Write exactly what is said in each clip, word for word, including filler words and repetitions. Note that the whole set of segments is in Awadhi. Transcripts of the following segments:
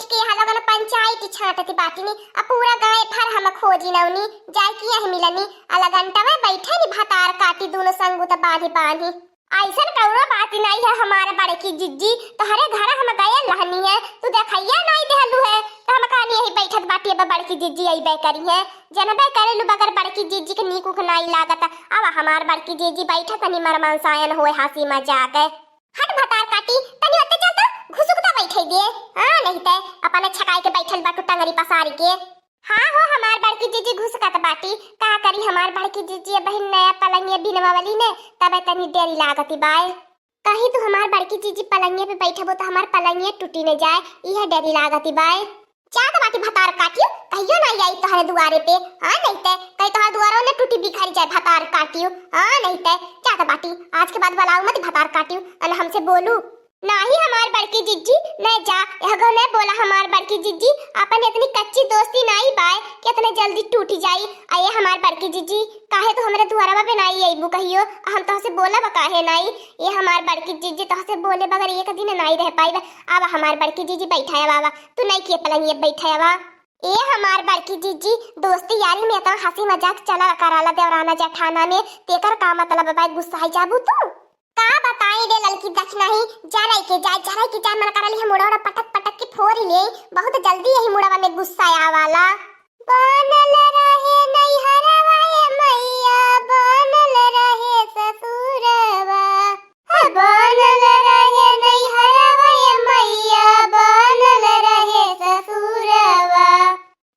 के यहाँ लोगन पंचायत छाटत बाटिनी, आ पूरा गाँव भर हम खोजी नौनी, जाए कि यही मिलनी, आ लगंटवे बैठे नी भतार काटी दूनो संगुत बांधी बांधी। ऐसन कौनो बात नहीं है हमारे बड़की जिज्जी, तोहरे घर हम गए लहनी है, तू देखैया नहीं देहलू है, तो हम कहनी यही बैठत बाटी, अब बड़की जिज्जी अइबे करी है, जनबे करेलू बगर बड़की जिज्जी के नीक उख नहीं लागत। अब हमार बड़की जिज्जी बैठत तनी मरमनसायन होए हंसी मजाक है। हट भतार काटी, तनी ओते चल तो घुसुकता बैठे दे। हाँ, नहीं ते अपने छकाई के बैठल बाटू टंगरी पसारी के। हाँ हो, हमार बड़की जिज्जी घुसकत बाटी। का करी हमार बड़की जिज्जी, बहिन नया पलंगिया बिनवावली ने, तबे तनी डेरी लागती बाय। कहीं तू हमार बड़की जिज्जी पलंगिया पे बैठबो तो हमार पलंगिया टूटी न जाए, इहे डेरी लागती बाय। जात बाटी भतार काटियो, कहियो ना आई तोहरे दुआरे पे। हाँ, नहीं ते कहीं तोहरे दुआरो ने टूटी बिखर जाए भतार काटियो। हाँ, नहीं ते जात बाटी, आज के बाद बुलाओ मत भतार काटियो, अन हमसे बोलू। नाही हमार बड़की जिज्जी, नहीं जा, एहगो नहीं बोला हमार बड़की जिज्जी, अपन इतनी कच्ची दोस्ती नाई बाय कि इतने जल्दी टूटी जाई। आ ये हमार बड़की जिज्जी, काहे तू हमरे दुआरवा पे नाई अइबू कहियो, आ हम तोहसे बोलब काहे नाई? ये हमार बड़की जिज्जी, तोहसे बोले बगैर एक दिन नाई रह पाइब। आवा हमार बड़की जिज्जी, बैठा है बाबा, तू नहीं किए पलंगिए बैठा है बा। ए हमार बड़की जिज्जी, दोस्ती यारी में इतना हंसी मजाक चला कराला देवराना जेठाना में, तेकर का मतलब बा, गुस्सा जाबू तू? का बताई रे ललकी दखिनही, जराई के जाए, जराई के जाए, मन करली हम मुड़वा पटक पटक के फोरी ले, बहुत जल्दी यही मुड़वा में गुस्सा आवाला। बनल रहे नैहरवा ए मैया, बनल रहे ससुरवा। हे बनल रहे नैहरवा ए मैया, बनल रहे ससुरवा।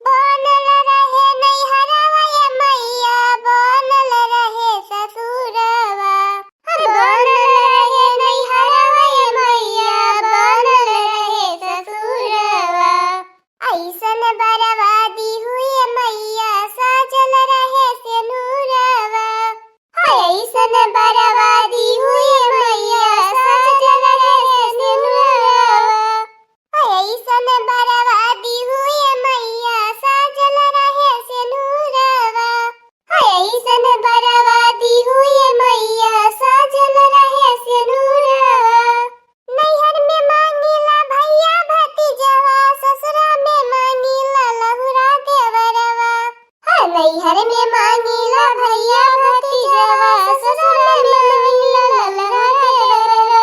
बनल रहे नैहरवा ए मैया, बनल रहे ससुरवा। बनल रहे नैहरवा ए मैया, बनल रहे ससुरवा। ऐसन बरवा दिहु ए मैया, साजल रहे सेनुरवा। हाय ऐसन बरवा दिहु ए मैया, साजल रहे सेनुरवा। हाय ऐसन बरवा दिहु ए मैया, साजल रहे सेनुरवा। हाय ऐसन बरवा दिहु ए मैया, साजल रहे सेनुरवा। नैहर में मांगीला भैया भतीजवा, ससुरा में मांगीला लहुरा देवरवा। हाँ, नैहर में मांगीला भैया भतीजवा, ससुरा में मांगीला लहुरा देवरवा।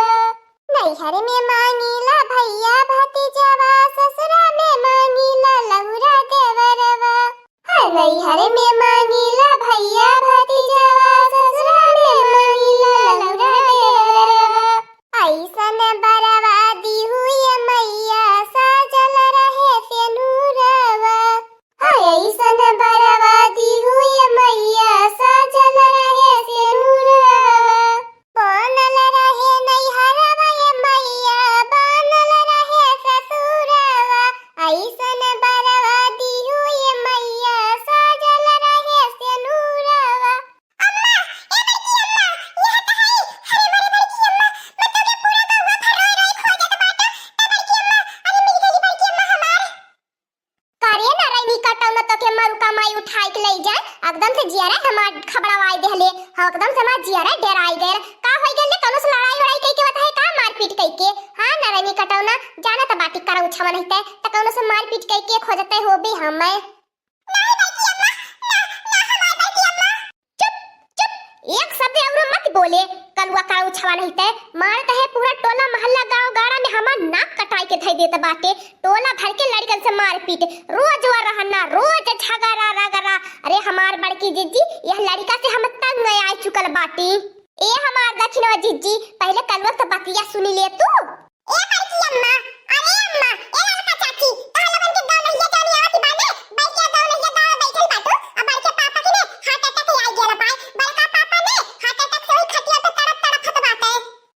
नैहर में मांगीला भैया भतीजवा, ससुरा में मांगीला लहुरा देवरवा। हाँ, नैहर में मांगीला भैया भतीजवा, ससुरा में मांगीला लहुरा देवरवा। ऐसन बरवा दिहु ए मैया, साजल रहे सेनुरवा। हाँ, ऐसन बरवा दिहु ए मैया, साजल रहे सेनुरवा। बनल रहे नैहरवा ए मैया, बनल रहे ससुरवा। ऐसन बरवा दिहु ए मैया, साजल रहे सेनुरवा। अम्मा, ए बड़की अम्मा, यह तो है। अरे मोरे बड़की अम्मा, मतलब ये पूरा गाँव भर रोई रोई खोजत बाटे। ए बड़की अम्मा, अरे मिल गई बड़की अम्मा हमार। का रे नारायणी कटौना, तोके मरुका माई उठाई के ले जाए, एकदम से जियरा हमार खबड़वाई देहले। हाँ, एकदम से हमार जियरा डेराई गए। का होई गइल रे, कौनो से लड़ाई वड़ाई कइके होत है का, मारपीट कइके? हाँ नारायणी कटौना, जाना त बाटी करौछवा नहीं ते, त कौनो से मारपीट कइके खोजते होबे हमें। नहीं बड़की अम्मा, ना, ना हमार बड़की अम्मा। चुप, चुप, एक शब्द अउर मत बोले, कलुआ करौछवा नहीं ते, मारत है पूरा टोला महल्ला गाँव गाड़ा में हमार नाक कटाई के धई देत बाटे। टोला भर के लड़िकन से मारपीट, रोज वा रहना, रोज झगड़ा रगड़ा। अरे हमार बड़की जिज्जी, यह लड़िका से हम तंग आए चुकल बाटी। ए हमार दखिनवा जिज्जी, पहिले कलुआ से बतिया सुनी ले तू। ए बड़की अम्मा, अरे अम्मा, ए ललका चाची, तोहर लोगन के दो नहिया जौन आवत बा ने, बैठ के दो नहिया गाँव बैठल बाटू, आ बड़के पापा के ने heart attack आइ गेल बा, बड़का पापा ने heart attack से वही खटिया पे तड़प तड़प हत बाटे।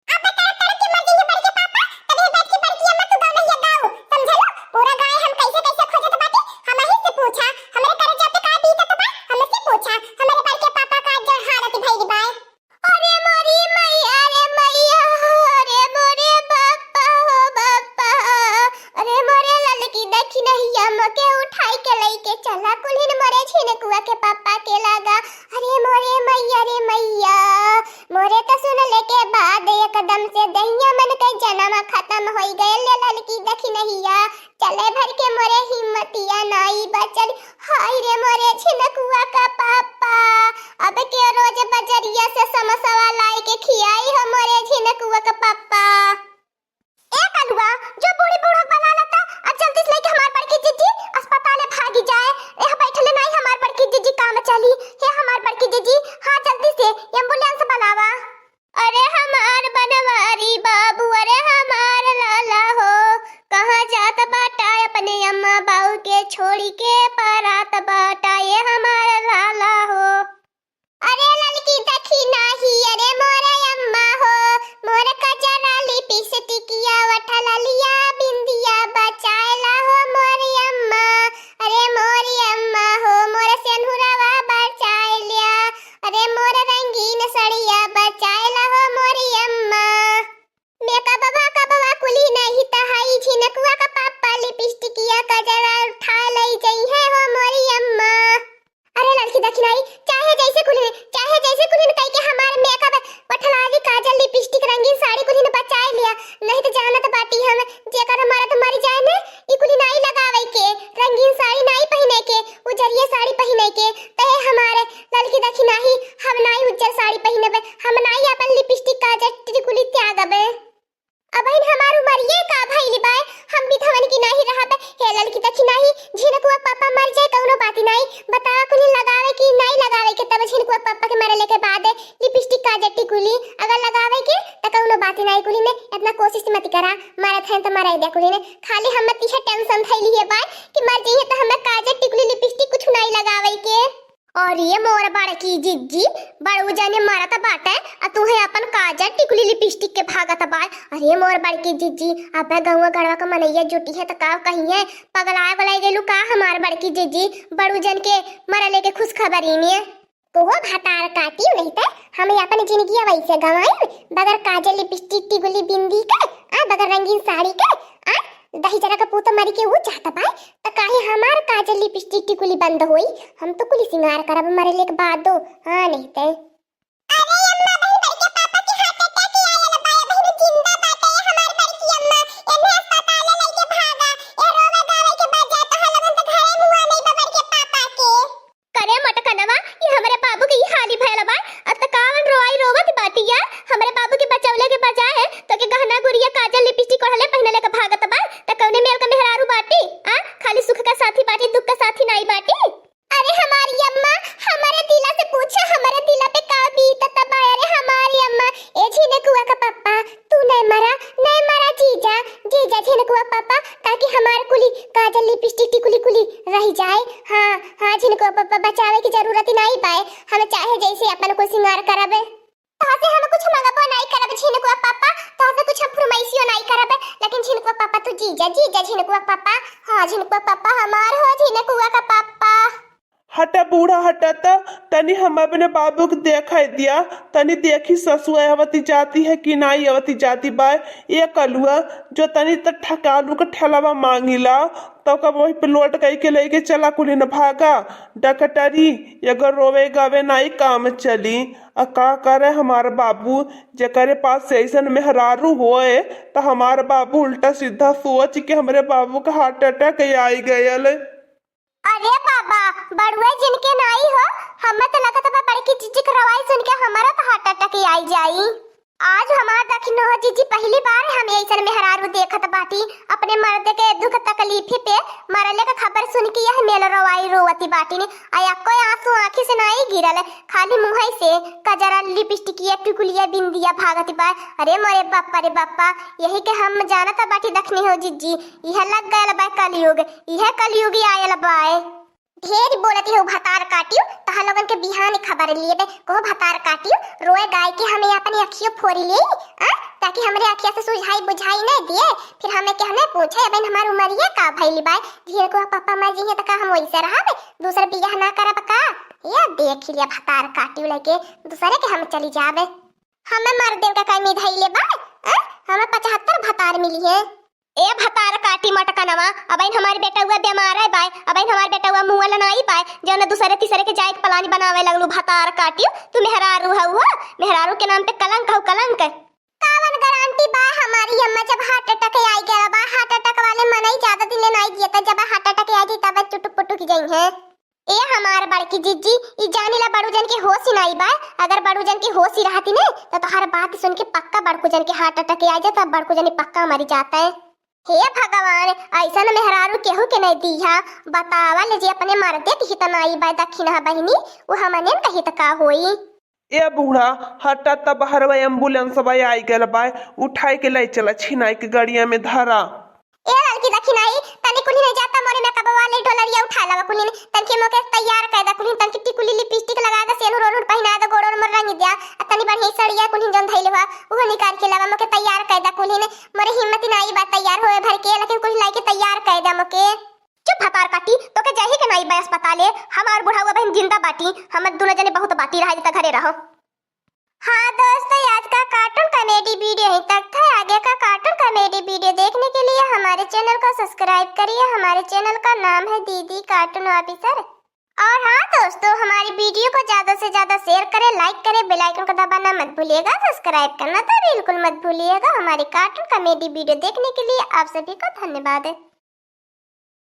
अब तड़प तड़प के मर जइहे बड़के पापा, तबे बैठ के बड़की अम्मा तू दो नहिया गाँव, समझलू? पूरा गाँव हम कैसे कैसे खोजत बाटी, हमही से पूछा, हमरे करेजा पे का बीतत बा, हमसे पूछा, हमरे बड़के पापा का जो हालत भइल बा। अरे मोरी मैया रे मैया, अरे मोरे बापा हो बापा, अरे मोरे ललकी दखिनहिया मके उठाई के लइके चला कुल्हिन मोरे छिनकुआ के पापा के लागा। अरे मोरे मैया रे मैया, मोरे त सुनले के बाद एकदम से दहिया मन के जनवा खतम होई गइल रे ललकी दखिनहिया। चले भर के मोरे हिम्मतिया नाई बचल। हाय रे मोरे झिनकुआ का पापा, अब के रोज बजरिया से समोसवा लाई के खियाई हो मोरे झिनकुआ का पापा। ए कलुआ, जो बूढ़ी बूढ़ा बना लेता, अब जल्दी से लेके हमार बड़की जिज्जी अस्पताल भागी जाए। यह बैठले नाई हमार बड़की जिज्जी काम चली। हे हमार बड़की जिज्जी, हाँ जल्दी से एम्बुलेंस बुलावा। अरे हमार बनवारी बाबू, अरे हमार लाला हो, कहाँ जात बाटा अपने अम्मा बाऊ के छोड़ी के परात बाटा, ये हमार लाला हो। अरे ललकी दखिनाही, अरे मोर अम्मा हो, मोर कजरा लिपिस्टिकिया वठललिया बिंदिया बचाएला हो मोर अम्मा। अरे मोर अम्मा हो, मोर सेनुरवा बचाए ल्या। अरे मोर रंगीन सड़िया बचाएला हो मोर अम्मा। मेकअपवा कबवा कुली नहीं त हई झिनकुआ का पापा लिपिस्टिकिया कजरा उठा लई जइहे हो मोर अम्मा। अरे ललकी दखिनाही, चाहे जैसे कुली, चाहे जैसे कुली न कई के हमार मेकअप, पठलाली, काजल, लिपिस्टिक, रंगीन साड़ी कुली न बचाए लिया। नहीं त जानत बाटी हम, जेकर मरद मर जाए न, ई कुली नाई लगावे के, रंगीन साड़ी नाई पहिने के, उजरिया साड़ी पहिने के। तहे हमार ललकी दखिनाही, हम नाई उज्जर साड़ी पहिनबे, हम नाई अपन लिपिस्टिक, काजल, टिकुली त्यागबे। अबहिन हमार उमरिये का भइल बाय, हम बिधवन की नाही रहब। हे ललकी दखिनाही, झिनकुआ पापा मर जाए कउनो बात नाही। बतावा कुली लगावे की नाही लगावे के, तब झिनकुआ पापा के मरले के बाद लिपिस्टिक, काजर, टिकुली अगर लगावे के त कउनो बात नाही। कुली ने इतना कोशिश मत करा, मरत हैं त मराई दे कुली ने। खाली हम तिहे टेंशन थैली है बाय कि मर जइहे त हमें काजर, टिकुली, लिपिस्टिक कुछ नाही लगावे के। अरे मोर बड़की जिज्जी, बड़ू जने मरत बाटे, आ तुहे अपन काजर टिकुली लिपिस्टिक के भागत बाय। अरे मोर बड़की जिज्जी, अबे गौवा गड़वा के मनैया जुटी है त का कहिए, पगलाए बलाए गेलू का हमार बड़की जिज्जी, बड़ू जन के मरले के खुशखबरी में। कोहो भतार काटी नहीं त हम अपन जिंदगी वैसे गंवाई, बगैर काजर लिपिस्टिक टिकुली बिंदी के, आ बगैर रंगीन साड़ी के, आ दही जरा का पूत मरी के ऊ चाहत बाय, त काहे हमार काजर लिपिस्टिक टिकुली बंद होई? हम तो कुली सिंगार करब मरले के बादो। हाँ नहीं ते। अरे अम्मा, बहिन बड़के पापा के हार्ट अटैक आयल बा, बहिन जिंदा बाटे हमार बड़की अम्मा, एन्हे अस्पताल लेके भागा, ए रोवे गावे के बजाय तोहर लोगन त घरे मुआ नहीं बा बड़के पापा के। करे मटकनवा, ये हमरे बाबू के ई हाली भयल बा। अब त कावन रोआई रोवत बाटी यार, हमरे बाबू के बचवले के बजाय तो के गहना गुरिया काजल लिपिस्टिक ओढ़ले पहिनले के भागत बा। त कौने मेल के मेहरारू बाटी? आ, खाली सुख का साथी बाटी, दुख का साथी नाई बाटी। अरे हमारी अम्मा, हमरे दिला से पूछा, हमरे दिला पे का बीतत बा। अरे हमारी अम्मा, ए झिनकुआ का पापा, तू नहीं मरा, नहीं मरा जीजा, जीजा झिनकुआ पापा, ताकि हमार कुली काजल लिपिस्टिक टिकुली कुली रह जाए। हाँ, हाँ, झिनकुआ पापा बचावे की जरूरत ही नहीं बाय। हम चाहे जैसे अपन को सिंगार करबे। तोहसे हम कुछ मंगबो नहीं करब झिनकुआ पापा, तोहसे कुछ हम फरमाइशियो नहीं करबे, लेकिन झिनकुआ पापा तू जीजा, जीजा झिनकुआ पापा, हाँ झिनकुआ पापा हमार हो झिनकुआ का पापा। हटा बूढ़ा, हटा त, तनी हम अपने बाबू के देखाई दिया, तनी देखी ससुआ अवती जाती है कि नाई अवती जाती बाय। ए कलुआ, जो तनी त ठकालू के ठेलवा मांगी ला, तो कब वही पे लोट कई के लेके चला कुली न भागा। डकटरी, अगर रोवे गावे नाई काम चली। आ का करे हमार बाबू, जेकरे पास से ऐसन मेहरारू होए, त हमार बाबू उल्टा सीधा सोच के हमरे बाबू का हार्ट अटैक आई गयल। अरे बाबा, बड़ुए जिनके नाई हो, हमें तो लगत बा बड़की जिज्जी के रवाई सुन के हमारा तो हार्ट अटैक ही आई जाई। आज हमार दखिन हो जिज्जी, पहली बार हम ऐसन मेहरारू देखत बाटी, अपने मर्द के दुख तकलीफी पे मरले के खबर सुन के यह मेल रवाई रोवती बाटी ने। आ एको आंसू आंखी से नाई गिरल, खाली मुंहई से कजरा, लिपस्टिकिया, टिकुलिया, बिंदिया भागत बा। अरे मोरे बापा रे बापा, यही के हम जानत बाटी दखनी हो जिज्जी, यह लग गयल बा कलयुग। इहे कलयुगी आयल बाय। ढेर बोलती हो भतार काटियो, तहां लोगन के बिहान खबर लिए बे। कहो भतार काटियो, रोए गाय के हमें अपनी अखियों फोरी ले, आ? ताकि हमरे अखिया से सुझाई बुझाई नहीं दिए, फिर हमें के हमें पूछे, "अबे हमार उमरिया का भइली बाय? झिनकुआ पापा मर जइहे त का हम वैसे रहबे? दूसर बियाह ना करब का?" ये देख लिया भतार काटियो लेके दूसरे के हम चली जाबे। हमें मर देव का कमी धइले बाय, आ? हमें पचहत्तर भतार मिली है। ए भतार काटी मटकनवा, अबहिन हमार बेटउआ बेमार है बाय, अबहिन हमार बेटउआ मुअल नाई बाय, जौन दूसरे तीसरे के जाए के प्लान बनावे लगलू। भतार काटियो, तू मेहरारू हऊ हो, मेहरारू के नाम पे कलंक हऊ, कलंक। का कौन गारंटी बा हमारी अम्मा, जब हार्ट अटैक आई गया बा, हार्ट अटैक वाले मनई ज्यादा दिन ले नाई जियत, जब हार्ट अटैक आई जाई तब चुटुक पुटुक जाई हैं। ए हमार बड़की जिज्जी, ई जानी ला बड़ू जन के होश ही नाई बा। अगर बड़ू जन के होश ही रहती ने, तो तोहार बात सुन के पक्का बड़कू जन के हार्ट अटैक आ जाता, बड़कू जन पक्का मरी जाता है। हे भगवान, ऐसन मेहरारू केहू के नहीं दीहा। बतावा ले, जे अपने मर्दे के हित नाई बा दक्षिणा बहिनी, वो हमने न कही त का होई? ए बूढ़ा, हटा त बहरवा, एम्बुलेंसवा आई गल बा, उठाई के ले चला, छिनाई के गड़िया में धरा। ए ललकी दखिनाई, तनी कुल्हिन जाता मोरे मेकअप वाले डोलरिया उठा लावा कुल्हिन, तनकी मोके तैयार कर दा कुल्हिन, तनकी टिकुली लिपस्टिक लगा दे, सेनुर ओनुर पहिना दे, गोड़ ओड़ मोर रंग द्या, आ तनी बढ़िया सड़िया कुल्हिन जौन धइले हुआ, उहो निकाल के लावा, मोके तैयार कर दा कुल्हिन, मोरे हिम्मत नाई बा तैयार होए भर के, लेकिन कुल्हिन लाई के तैयार कर दा मोके। चुप भतार काटी, तोके जाही के नाई बा अस्पताले, हमार बुढ़ाऊ बहिन जिंदा बाटी, हम दुनो जने बहुत बाटी रहा, जता घरे रहो। हाँ दोस्तों, आज का कार्टून कॉमेडी वीडियो यहीं तक था। आगे का कार्टून कॉमेडी वीडियो देखने के लिए हमारे चैनल को सब्सक्राइब करिए। हमारे चैनल का नाम है दीदी कार्टून ऑफिसर। और हाँ दोस्तों, हमारी वीडियो को ज़्यादा से ज़्यादा शेयर करें, लाइक करें, बेल आइकन को दबाना मत भूलिएगा, सब्सक्राइब करना तो बिल्कुल मत भूलिएगा। हमारी कार्टून कॉमेडी वीडियो देखने के लिए आप सभी को धन्यवाद।